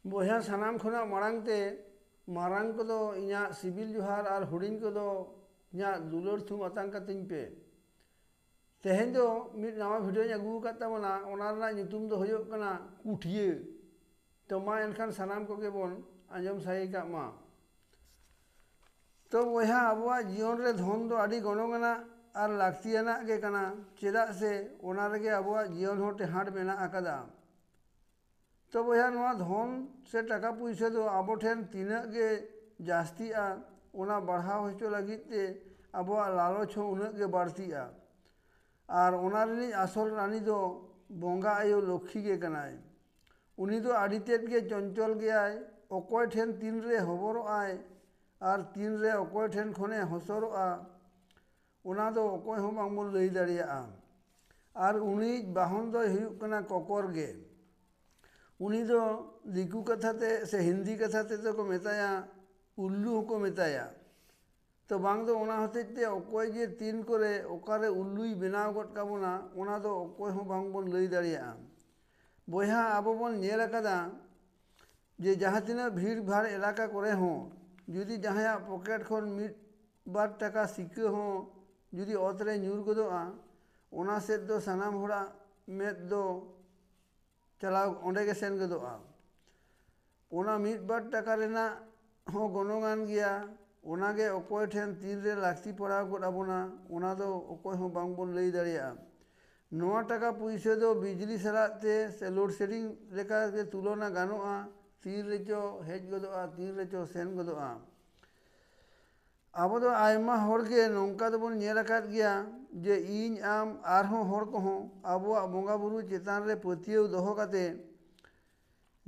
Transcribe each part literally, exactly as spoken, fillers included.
ᱵᱚᱭᱦᱟ, ᱥᱟᱱᱟᱢ ᱠᱷᱚᱱᱟᱜ ᱢᱟᱲᱟᱝ ᱛᱮ ᱢᱟᱨᱟᱝ ᱠᱚᱫᱚ ᱤᱧᱟᱹᱜ ᱥᱤᱵᱤᱞ ᱡᱚᱦᱟᱨ ᱟᱨ ᱦᱩᱰᱤᱧ ᱠᱚᱫᱚ ᱤᱧᱟᱹᱜ ᱫᱩᱞᱟᱹᱲ ᱛᱷᱩᱢ ᱟᱛᱟᱝ ᱠᱟᱹᱛᱤᱧ ᱯᱮ᱾ ᱛᱮᱦᱮᱧ ᱫᱚ ᱢᱤᱫ ᱱᱟᱣᱟ ᱵᱷᱤᱰᱤᱭᱳᱧ ᱟᱹᱜᱩ ᱟᱠᱟᱫ ᱛᱟᱵᱚᱱᱟ, ᱚᱱᱟ ᱨᱮᱱᱟᱜ ᱧᱩᱛᱩᱢ ᱫᱚ ᱦᱩᱭᱩᱜ ᱠᱟᱱᱟ ᱠᱩᱴᱷᱤᱭᱟᱹ᱾ ᱛᱚ ᱢᱟ ᱮᱱᱠᱷᱟᱱ ᱥᱟᱱᱟᱢ ᱠᱚᱜᱮ ᱵᱚᱱ ᱟᱸᱡᱚᱢ ᱥᱟᱭ ᱠᱟᱜ ᱢᱟ᱾ ᱛᱚ ᱵᱚᱭᱦᱟ, ᱟᱵᱚᱣᱟᱜ ᱡᱤᱭᱚᱱ ᱨᱮ ᱫᱷᱚᱱ ᱫᱚ ᱟᱹᱰᱤ ᱜᱚᱱᱚᱝ ᱟᱱᱟᱜ ᱟᱨ ᱞᱟᱹᱠᱛᱤᱭᱟᱱᱟᱜ ᱜᱮ ᱠᱟᱱᱟ, ᱪᱮᱫᱟᱜ ᱥᱮ ᱚᱱᱟ ᱨᱮᱜᱮ ᱟᱵᱚᱣᱟᱜ ᱡᱤᱭᱚᱱ ᱦᱚᱸ ᱴᱮᱦᱟᱸᱰ ᱢᱮᱱᱟᱜ ᱟᱠᱟᱫᱟ᱾ ᱛᱚ ᱵᱚᱭᱦᱟ, ᱱᱚᱣᱟ ᱫᱷᱚᱱ ᱥᱮ ᱴᱟᱠᱟ ᱯᱩᱭᱥᱟᱹ ᱫᱚ ᱟᱵᱚ ᱴᱷᱮᱱ ᱛᱤᱱᱟᱹᱜ ᱜᱮ ᱡᱟᱹᱥᱛᱤᱜᱼᱟ, ᱚᱱᱟ ᱵᱟᱲᱦᱟᱣ ᱦᱚᱪᱚ ᱞᱟᱹᱜᱤᱫ ᱛᱮ ᱟᱵᱚᱣᱟᱜ ᱞᱟᱞᱚᱪ ᱦᱚᱸ ᱩᱱᱟᱹᱜ ᱜᱮ ᱵᱟᱹᱲᱛᱤᱜᱼᱟ᱾ ᱟᱨ ᱚᱱᱟ ᱨᱤᱱᱤᱡ ᱟᱥᱚᱞ ᱨᱟᱱᱤ ᱫᱚ ᱵᱚᱸᱜᱟ ᱟᱭᱳ ᱞᱚᱠᱠᱷᱤ ᱜᱮ ᱠᱟᱱᱟᱭ᱾ ᱩᱱᱤ ᱫᱚ ᱟᱹᱰᱤ ᱛᱮᱫ ᱜᱮ ᱪᱚᱧᱪᱚᱞ ᱜᱮᱭᱟᱭ᱾ ᱚᱠᱚᱭ ᱴᱷᱮᱱ ᱛᱤᱱᱨᱮ ᱦᱚᱵᱚᱨᱚᱜ ᱟᱭ ᱟᱨ ᱛᱤᱱᱨᱮ ᱚᱠᱚᱭ ᱴᱷᱮᱱ ᱠᱷᱚᱱᱮ ᱦᱚᱥᱚᱨᱚᱜᱼᱟ, ᱚᱱᱟ ᱫᱚ ᱚᱠᱚᱭ ᱦᱚᱸ ᱵᱟᱝᱵᱚᱱ ᱞᱟᱹᱭ ᱫᱟᱲᱮᱭᱟᱜᱼᱟ᱾ ᱟᱨ ᱩᱱᱤᱭᱤᱡ ᱵᱟᱦᱚᱱ ᱫᱚᱭ ᱦᱩᱭᱩᱜ ᱠᱟᱱᱟ ᱠᱚᱠᱚᱨ ᱜᱮ᱾ ᱩᱱᱤ ᱫᱚ ᱫᱤᱠᱩ ᱠᱟᱛᱷᱟ ᱛᱮ ᱥᱮ ᱦᱤᱱᱫᱤ ᱠᱟᱛᱷᱟ ᱛᱮᱫᱚ ᱠᱚ ᱢᱮᱛᱟᱭᱟ, ᱩᱞᱞᱩ ᱦᱚᱸᱠᱚ ᱢᱮᱛᱟᱭᱟ᱾ ᱛᱚ ᱵᱟᱝ ᱫᱚ ᱚᱱᱟ ᱦᱚᱛᱮᱡ ᱛᱮ ᱚᱠᱚᱭ ᱡᱮ ᱛᱤᱱ ᱠᱚᱨᱮ ᱚᱠᱟᱨᱮ ᱩᱞᱞᱩᱭ ᱵᱮᱱᱟᱣ ᱜᱚᱫ ᱠᱟᱵᱚᱱᱟ, ᱚᱱᱟ ᱫᱚ ᱚᱠᱚᱭ ᱦᱚᱸ ᱵᱟᱝ ᱵᱚᱱ ᱞᱟᱹᱭ ᱫᱟᱲᱮᱭᱟᱜᱼᱟ᱾ ᱵᱚᱭᱦᱟ, ᱟᱵᱚ ᱵᱚᱱ ᱧᱮᱞ ᱟᱠᱟᱫᱟ ᱡᱮ ᱡᱟᱦᱟᱸ ᱛᱤᱱᱟᱹᱜ ᱵᱷᱤᱲ ᱵᱷᱟᱲ ᱮᱞᱟᱠᱟ ᱠᱚᱨᱮ ᱦᱚᱸ ᱡᱩᱫᱤ ᱡᱟᱦᱟᱸᱭᱟᱜ ᱯᱚᱠᱮᱴ ᱠᱷᱚᱱ ᱢᱤᱫ ᱵᱟᱨ ᱴᱟᱠᱟ ᱥᱤᱠᱟᱹ ᱦᱚᱸ ᱡᱩᱫᱤ ᱚᱛ ᱨᱮ ᱧᱩᱨ ᱜᱚᱫᱚᱜᱼᱟ, ᱚᱱᱟ ᱥᱮᱫ ᱫᱚ ᱥᱟᱱᱟᱢ ᱦᱚᱲᱟᱜ ᱢᱮᱫ ᱫᱚ ᱪᱟᱞᱟᱣ ᱚᱸᱰᱮ ᱜᱮ ᱥᱮᱱ ᱜᱚᱫᱚᱜᱼᱟ᱾ ᱚᱱᱟ ᱢᱤᱫ ᱵᱟᱨ ᱴᱟᱠᱟ ᱨᱮᱱᱟᱜ ᱦᱚᱸ ᱜᱚᱱᱚᱝ ᱟᱱ ᱜᱮᱭᱟ᱾ ᱚᱱᱟᱜᱮ ᱚᱠᱚᱭ ᱴᱷᱮᱱ ᱛᱤᱱᱨᱮ ᱞᱟᱹᱠᱛᱤ ᱯᱟᱲᱟᱣ ᱜᱚᱫ ᱟᱵᱚᱱᱟ, ᱚᱱᱟ ᱫᱚ ᱚᱠᱚᱭ ᱦᱚᱸ ᱵᱟᱝᱵᱚᱱ ᱞᱟᱹᱭ ᱫᱟᱲᱮᱭᱟᱜᱼᱟ᱾ ᱱᱚᱣᱟ ᱴᱟᱠᱟ ᱯᱩᱭᱥᱟᱹ ᱫᱚ ᱵᱤᱡᱽᱞᱤ ᱥᱟᱞᱟᱜ ᱛᱮ ᱥᱮ ᱞᱳᱰ ᱥᱮᱰᱤᱝ ᱞᱮᱠᱟ ᱜᱮ ᱛᱩᱞᱚᱱᱟ ᱜᱟᱱᱚᱜᱼᱟ᱾ ᱛᱤᱱ ᱨᱮᱪᱚ ᱦᱮᱡ ᱜᱚᱫᱚᱜᱼᱟ, ᱛᱤᱱ ᱨᱮᱪᱚ ᱥᱮᱱ ᱜᱚᱫᱚᱜᱼᱟ᱾ ᱟᱵᱚ ᱫᱚ ᱟᱭᱢᱟ ᱦᱚᱲ ᱜᱮ ᱱᱚᱝᱠᱟ ᱫᱚᱵᱚᱱ ᱧᱮᱞ ᱟᱠᱟᱫ ᱜᱮᱭᱟ ᱡᱮ ᱤᱧ, ᱟᱢ, ᱟᱨᱦᱚᱸ ᱦᱚᱲ ᱠᱚᱦᱚᱸ ᱟᱵᱚᱣᱟᱜ ᱵᱚᱸᱜᱟ ᱵᱩᱨᱩ ᱪᱮᱛᱟᱱ ᱨᱮ ᱯᱟᱹᱛᱭᱟᱹᱣ ᱫᱚᱦᱚ ᱠᱟᱛᱮ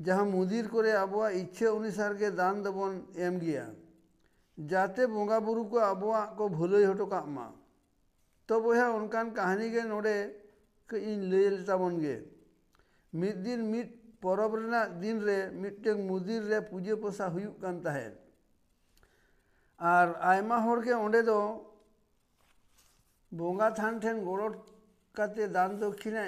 ᱡᱟᱦᱟᱸ ᱢᱩᱫᱤᱨ ᱠᱚᱨᱮ ᱟᱵᱚᱣᱟᱜ ᱤᱪᱪᱷᱟᱹ ᱚᱱᱩᱥᱟᱨ ᱜᱮ ᱫᱟᱱ ᱫᱚᱵᱚᱱ ᱮᱢ ᱜᱮᱭᱟ, ᱡᱟᱛᱮ ᱵᱚᱸᱜᱟ ᱵᱩᱨᱩ ᱠᱚ ᱟᱵᱚᱣᱟᱜ ᱠᱚ ᱵᱷᱟᱹᱞᱟᱹᱭ ᱦᱚᱴᱚ ᱠᱟᱜ ᱢᱟ᱾ ᱛᱚ ᱵᱚᱭᱦᱟ, ᱚᱱᱠᱟᱱ ᱠᱟᱹᱦᱱᱤ ᱜᱮ ᱱᱚᱰᱮ ᱠᱟᱹᱡ ᱤᱧ ᱞᱟᱹᱭ ᱞᱮ ᱛᱟᱵᱚᱱ ᱜᱮ᱾ ᱢᱤᱫ ᱫᱤᱱ ᱢᱤᱫ ᱯᱚᱨᱚᱵᱽ ᱨᱮᱱᱟᱜ ᱫᱤᱱ ᱨᱮ ᱢᱤᱫᱴᱟᱝ ᱢᱩᱫᱤᱨ ᱨᱮ ᱯᱩᱡᱟᱹ ᱯᱟᱥᱟ ᱦᱩᱭᱩᱜ ᱠᱟᱱ ᱛᱟᱦᱮᱸᱫ᱾ ᱟᱨ ᱟᱭᱢᱟ ᱦᱚᱲ ᱜᱮ ᱚᱸᱰᱮ ᱫᱚ ᱵᱚᱸᱜᱟ ᱛᱷᱟᱱ ᱴᱷᱮᱱ ᱜᱚᱲᱚ ᱠᱟᱛᱮ ᱫᱟᱱ ᱫᱚᱠᱠᱷᱤᱱᱟ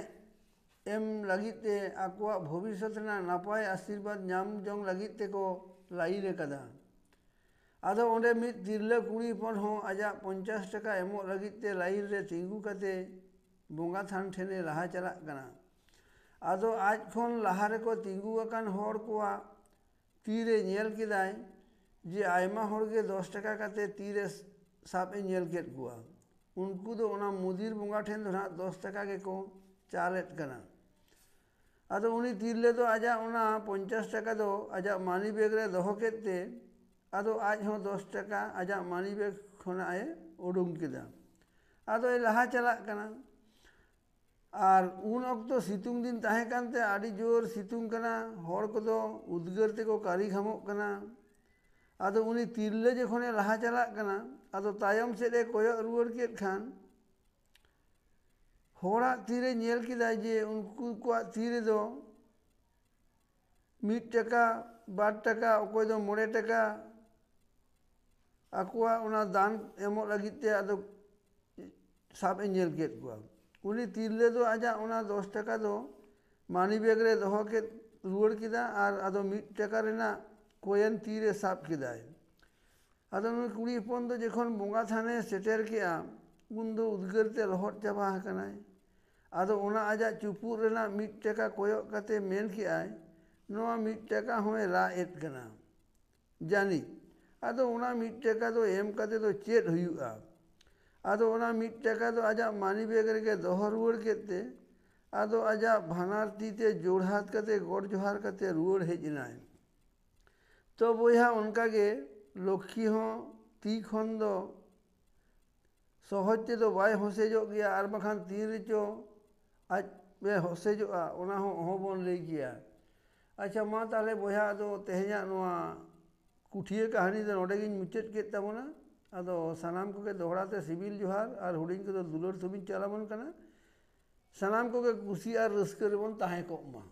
ᱮᱢ ᱞᱟᱹᱜᱤᱫ ᱛᱮ, ᱟᱠᱚᱣᱟᱜ ᱵᱷᱚᱵᱤᱥᱥᱚᱛ ᱨᱮᱱᱟᱜ ᱱᱟᱯᱟᱭ ᱟᱥᱤᱨᱵᱟᱫᱽ ᱧᱟᱢ ᱡᱚᱝ ᱞᱟᱹᱜᱤᱫ ᱛᱮᱠᱚ ᱞᱟᱭᱤᱱ ᱟᱠᱟᱫᱟ᱾ ᱟᱫᱚ ᱚᱸᱰᱮ ᱢᱤᱫ ᱛᱤᱨᱞᱟᱹ ᱠᱩᱲᱤ ᱦᱚᱯᱚᱱ ᱦᱚᱸ ᱟᱡᱟᱜ ᱯᱚᱧᱪᱟᱥ ᱴᱟᱠᱟ ᱮᱢᱚᱜ ᱞᱟᱹᱜᱤᱫ ᱛᱮ ᱞᱟᱭᱤᱱ ᱨᱮ ᱛᱤᱸᱜᱩ ᱠᱟᱛᱮ ᱵᱚᱸᱜᱟ ᱛᱷᱟᱱ ᱴᱷᱮᱱᱮ ᱞᱟᱦᱟ ᱪᱟᱞᱟᱜ ᱠᱟᱱᱟ᱾ ᱟᱫᱚ ᱟᱡ ᱠᱷᱚᱱ ᱞᱟᱦᱟ ᱨᱮᱠᱚ ᱛᱤᱸᱜᱩ ᱟᱠᱟᱱ ᱦᱚᱲ ᱠᱚᱣᱟᱜ ᱛᱤᱨᱮ ᱧᱮᱞ ᱠᱮᱫᱟᱭ ᱡᱮ ᱟᱭᱢᱟ ᱦᱚᱲ ᱜᱮ ᱫᱚᱥ ᱴᱟᱠᱟ ᱠᱟᱛᱮ ᱛᱤᱨᱮ ᱥᱟᱵ ᱮ ᱧᱮᱞ ᱠᱮᱫ ᱠᱚᱣᱟ᱾ ᱩᱱᱠᱩ ᱫᱚ ᱚᱱᱟ ᱢᱩᱫᱤᱨ ᱵᱚᱸᱜᱟ ᱴᱷᱮᱱ ᱫᱚ ᱱᱟᱦᱟᱜ ᱫᱚᱥ ᱴᱟᱠᱟ ᱜᱮᱠᱚ ᱪᱟᱞᱮᱫ ᱠᱟᱱᱟ᱾ ᱟᱫᱚ ᱩᱱᱤ ᱛᱤᱨᱞᱟᱹ ᱫᱚ ᱟᱡᱟᱜ ᱚᱱᱟ ᱯᱚᱧᱪᱟᱥ ᱴᱟᱠᱟ ᱫᱚ ᱟᱡᱟᱜ ᱢᱟᱱᱤ ᱵᱮᱜᱽ ᱨᱮ ᱫᱚᱦᱚ ᱠᱮᱫ ᱛᱮ, ᱟᱫᱚ ᱟᱡ ᱦᱚᱸ ᱫᱚᱥ ᱴᱟᱠᱟ ᱟᱡᱟᱜ ᱢᱟᱱᱤ ᱵᱮᱜᱽ ᱠᱷᱚᱱᱟᱜ ᱮ ᱩᱰᱩᱝ ᱠᱮᱫᱟ᱾ ᱟᱫᱚᱭ ᱞᱟᱦᱟ ᱪᱟᱞᱟᱜ ᱠᱟᱱᱟ᱾ ᱟᱨ ᱩᱱ ᱚᱠᱛᱚ ᱥᱤᱛᱩᱝ ᱫᱤᱱ ᱛᱟᱦᱮᱸ ᱠᱟᱱᱛᱮ ᱟᱹᱰᱤ ᱡᱳᱨ ᱥᱤᱛᱩᱝ ᱠᱟᱱᱟ, ᱦᱚᱲ ᱠᱚᱫᱚ ᱩᱫᱽᱜᱟᱹᱨ ᱛᱮᱠᱚ ᱠᱟᱹᱨᱤ ᱜᱷᱟᱢᱚᱜ ᱠᱟᱱᱟ᱾ ᱟᱫᱚ ᱩᱱᱤ ᱛᱤᱨᱞᱟᱹ ᱡᱚᱠᱷᱚᱱᱮ ᱞᱟᱦᱟ ᱪᱟᱞᱟᱜ ᱠᱟᱱᱟ, ᱟᱫᱚ ᱛᱟᱭᱚᱢ ᱥᱮᱫ ᱮ ᱠᱚᱭᱚᱜ ᱨᱩᱣᱟᱹᱲ ᱠᱮᱫ ᱠᱷᱟᱱ, ᱦᱚᱲᱟᱜ ᱛᱤᱨᱮ ᱧᱮᱞ ᱠᱮᱫᱟᱭ ᱡᱮ ᱩᱱᱠᱩ ᱠᱚᱣᱟᱜ ᱛᱤ ᱨᱮᱫᱚ ᱢᱤᱫ ᱴᱟᱠᱟ, ᱵᱟᱨ ᱴᱟᱠᱟ, ᱚᱠᱚᱭ ᱫᱚ ᱢᱚᱬᱮ ᱴᱟᱠᱟ, ᱟᱠᱚᱣᱟᱜ ᱚᱱᱟ ᱫᱟᱱ ᱮᱢᱚᱜ ᱞᱟᱹᱜᱤᱫ ᱛᱮ ᱟᱫᱚ ᱥᱟᱵ ᱮ ᱧᱮᱞ ᱠᱮᱫ ᱠᱚᱣᱟ᱾ ᱩᱱᱤ ᱛᱤᱨᱞᱟᱹ ᱫᱚ ᱟᱡᱟᱜ ᱚᱱᱟ ᱫᱚᱥ ᱴᱟᱠᱟ ᱫᱚ ᱢᱟᱱᱤ ᱵᱮᱜᱽ ᱨᱮ ᱫᱚᱦᱚ ᱠᱮᱫ ᱨᱩᱣᱟᱹᱲ ᱠᱮᱫᱟ ᱟᱨ ᱟᱫᱚ ᱢᱤᱫ ᱴᱟᱠᱟ ᱨᱮᱱᱟᱜ ᱠᱚᱭᱮᱱ ᱛᱤᱨᱮ ᱥᱟᱵ ᱠᱮᱫᱟᱭ᱾ ᱟᱫᱚ ᱱᱩᱭ ᱠᱩᱲᱤ ᱦᱚᱯᱚᱱ ᱫᱚ ᱡᱚᱠᱷᱚᱱ ᱵᱚᱸᱜᱟ ᱛᱷᱟᱱᱮ ᱥᱮᱴᱮᱨ ᱠᱮᱜᱼᱟ, ᱩᱱ ᱫᱚ ᱩᱫᱽᱜᱟᱹᱨ ᱛᱮ ᱞᱚᱦᱚᱫ ᱪᱟᱵᱟ ᱟᱠᱟᱱᱟᱭ᱾ ᱟᱫᱚ ᱚᱱᱟ ᱟᱡᱟᱜ ᱪᱩᱯᱩᱫ ᱨᱮᱱᱟᱜ ᱢᱤᱫ ᱴᱟᱠᱟ ᱠᱚᱭᱚᱜ ᱠᱟᱛᱮ ᱢᱮᱱ ᱠᱮᱜᱼᱟᱭ, "ᱱᱚᱣᱟ ᱢᱤᱫ ᱴᱟᱠᱟ ᱦᱚᱸᱭ ᱨᱟᱜ ᱮᱫ ᱠᱟᱱᱟ ᱡᱟᱹᱱᱤᱡ᱾ ᱟᱫᱚ ᱚᱱᱟ ᱢᱤᱫ ᱴᱟᱠᱟ ᱫᱚ ᱮᱢ ᱠᱟᱛᱮ ᱫᱚ ᱪᱮᱫ ᱦᱩᱭᱩᱜᱼᱟ?" ᱟᱫᱚ ᱚᱱᱟ ᱢᱤᱫ ᱴᱟᱠᱟ ᱫᱚ ᱟᱡᱟᱜ ᱢᱟᱱᱤ ᱵᱮᱜᱽ ᱨᱮᱜᱮ ᱫᱚᱦᱚ ᱨᱩᱣᱟᱹᱲ ᱠᱮᱫ ᱛᱮ, ᱟᱫᱚ ᱟᱡᱟᱜ ᱵᱟᱱᱟᱨ ᱛᱤ ᱛᱮ ᱡᱳᱲᱦᱟᱛ ᱠᱟᱛᱮ, ᱜᱚᱰ ᱡᱚᱦᱟᱨ ᱠᱟᱛᱮ ᱨᱩᱣᱟᱹᱲ ᱦᱮᱡ ᱮᱱᱟᱭ᱾ ᱛᱚ ᱵᱚᱭᱦᱟ, ᱚᱱᱠᱟ ᱜᱮ ᱞᱚᱠᱠᱷᱤ ᱦᱚᱸ ᱛᱤ ᱠᱷᱚᱱ ᱫᱚ ᱥᱚᱦᱚᱡ ᱛᱮᱫᱚ ᱵᱟᱭ ᱦᱚᱥᱮᱡᱚᱜ ᱜᱮᱭᱟ, ᱟᱨ ᱵᱟᱠᱷᱟᱱ ᱛᱤᱱ ᱨᱮᱪᱚ ᱟᱡ ᱮ ᱦᱚᱥᱮᱡᱚᱜᱼᱟ, ᱚᱱᱟ ᱦᱚᱸ ᱚᱦᱚ ᱵᱚᱱ ᱞᱟᱹᱭ ᱠᱮᱭᱟ᱾ ᱟᱪᱪᱷᱟ, ᱢᱟ ᱛᱟᱦᱚᱞᱮ ᱵᱚᱭᱦᱟ, ᱟᱫᱚ ᱛᱮᱦᱮᱧᱟᱜ ᱱᱚᱣᱟ ᱠᱩᱴᱷᱤᱭᱟᱹ ᱠᱟᱹᱦᱱᱤ ᱫᱚ ᱱᱚᱰᱮ ᱜᱤᱧ ᱢᱩᱪᱟᱹᱫ ᱠᱮᱫ ᱛᱟᱵᱚᱱᱟ᱾ ᱟᱫᱚ ᱥᱟᱱᱟᱢ ᱠᱚᱜᱮ ᱫᱚᱦᱲᱟ ᱛᱮ ᱥᱤᱵᱤᱞ ᱡᱚᱦᱟᱨ ᱟᱨ ᱦᱩᱰᱤᱧ ᱠᱚᱫᱚ ᱫᱩᱞᱟᱹᱲ ᱛᱷᱩᱢᱤᱧ ᱪᱟᱞ ᱟᱵᱚᱱ ᱠᱟᱱᱟ᱾ ᱥᱟᱱᱟᱢ ᱠᱚᱜᱮ ᱠᱩᱥᱤ ᱟᱨ ᱨᱟᱹᱥᱠᱟᱹ ᱨᱮᱵᱚᱱ ᱛᱟᱦᱮᱸ ᱠᱚᱜ ᱢᱟ᱾